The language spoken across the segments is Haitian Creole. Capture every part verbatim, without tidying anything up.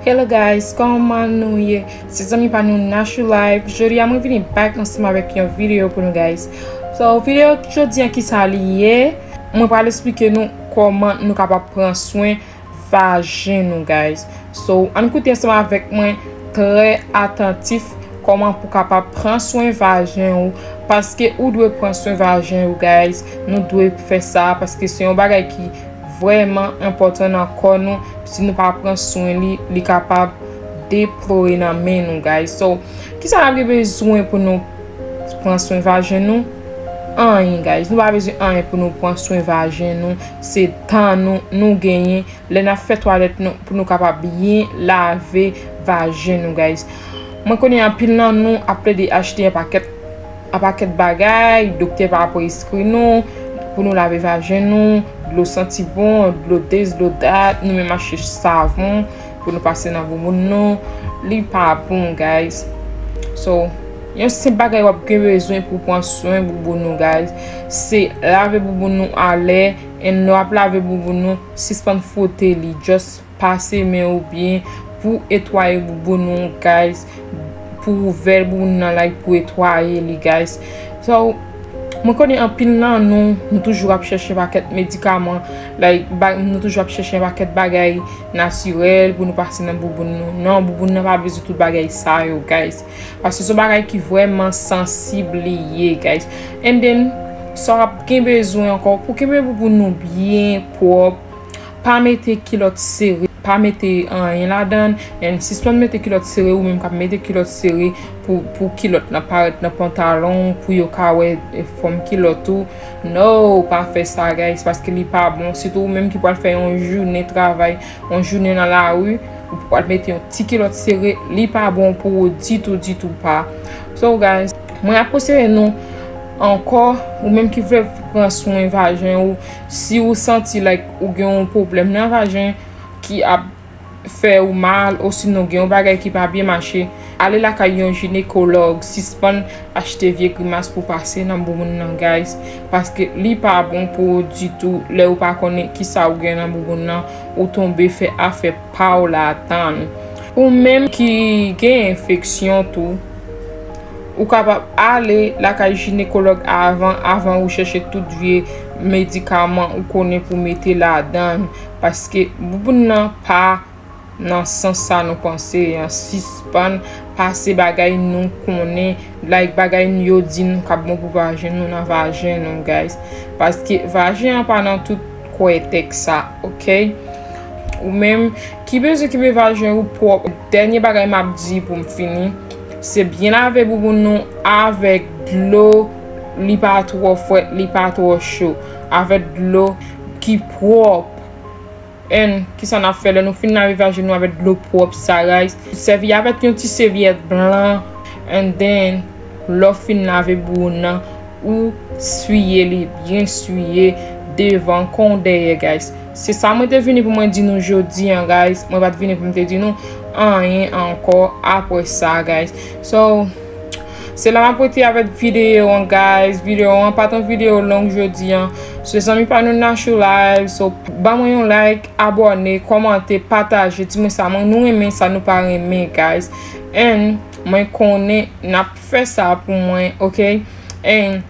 Hello guys, kòman nou ye? Se zanmi pa nou Nashou Live. Jodi a mwen vini back ansanm avèk yon videyo pou nou guys. So, videyo jodi a kisa li ye? Mwen pral esplike nou kòman nou kapab pran swen vajen nou guys. So, ann koute ansanm avèk mwen trè atantif kòman pou kapab pran swen vajen ou, paske ou dwe pran swen vajen ou guys. Nou dwe fè sa paske se yon bagay ki vrèman enpòtan nan kò nou. Si nou pa pran swen li, li kapab deplore nan men nou guys. So, kisa n ap gen bezwen pou nou pran swen vajen nou? Anyen guys, nou pa bezwen anyen pou nou pran swen vajen nou. Se tan nou nou genyen lè n ap fè twalèt nou pou nou kapab byen lave vajen nou guys. Mwen konnen anpil nan nou ap plede achte yon pakèt yon pakèt bagay doktè pa preskri nou pou nou lave vajen nou, dlo santi bon, dlo this, dlo that, nou menm achte savon pou nou pase nan bouboun nou. Li pa bon guys. So, yon senp bagay w ap gen bezwen pou pran swen bouboun nou guys, se lave bouboun nou alè. And lè w ap lave bouboun nou, sispann fwote li, just pase men ou byen pou etwaye bouboun ou guys, pou ouvè bouboun nan like pou etwaye li guys. So, mwen konnen anpil nan nou, nou toujou ap chèche pakèt medikaman, like, ba- nou toujou ap chèche pakèt bagay natirèl pou nou pase nan bouboun nou. Non, bouboun nan pa bezwen tout bagay sa yo guys. Paske se yon bagay ki vrèman sansib li ye guys. And then, sa w ap gen bezwen ankò pou kenbe bouboun nou byen pwòp. Pa mete kilòt sere, pa mete anyen ladan. And sispann mete kilòt sere, ou menm k ap mete kilòt sere pou, pou kilòt lan parèt nan pantalon, pou yo ka wè fòm kilòt ou. No, pa fè sa guys, paske li pa bon. Sitou ou menm ki pral fè yon jounen travay, yon jounen nan lari, ou pral mete yon ti kilòt sere, li pa bon pou ou ditou, ditou pa. So guys, mwen ap konseye nou ankò, ou menm ki vle pran swen vajen ou, si ou santi like ou gen yon pwoblèm nan vajen ki ap fè ou mal, osinon gen yon bagay ki pa byen mache, ale lakay yon jinekològ, sispann achte vye grimas pou pase nan bouboun nan guys, paske li pa bon pou ou ditou. Lè ou pa konnen kisa ou gen nan bouboun nan, ou tonbe fè afè pa w ladan. Ou menm ki gen enfeksyon tou, ou kapab ale lakay jinekològ avan, avan ou chèche tout vye medikaman ou konnen pou mete ladan, paske bouboun nan pa nan sans sa nou panse an. Sispann pase bagay nou konnen, like, bagay yo di nou k ap bon pou vajen nou nan vajen nou guys, paske vajen an pa nan tout kwè tèks sa, ok? Ou menm ki bezwen kenbe vajen ou pwòp, dènye bagay m ap di pou m fini, se byen lave bouboun nou avèk dlo, li pa twò frèt, li pa twò cho, avèk dlo ki pwòp. And kisa n ap fè lè nou fin lave vajen nou avèk dlo pwòp sa guys? Sèvi avèk yon ti sèvyèt blan, and then lè w fin lave bouboun nan, ou siye li byen siye devan kon dèyè guys. Se sa mwen te vini pou mwen di nou jodi an guys. Mwen pa t vini pou m te di nou anyen ankò apre sa guys. So, se la m ap rete avèk videyo an guys. Videyo an pa t yon videyo long jodi an. Se zanmi pa nou Nashou Live. So, ban mwen yon like, abòne, kòmante, pataje. Di mwen sa mwen nou renmen, sa nou pa renmen guys. And mwen konnen n ap fè sa pou mwen, ok? And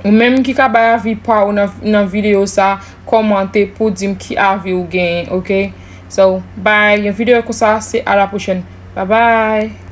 ou menm ki ka bay avi pa ou nan, nan videyo sa, kòmante pou di m ki avi ou genyen, ok? So, bye. Yon videyo konsa, se a la pwochèn. Bye bye.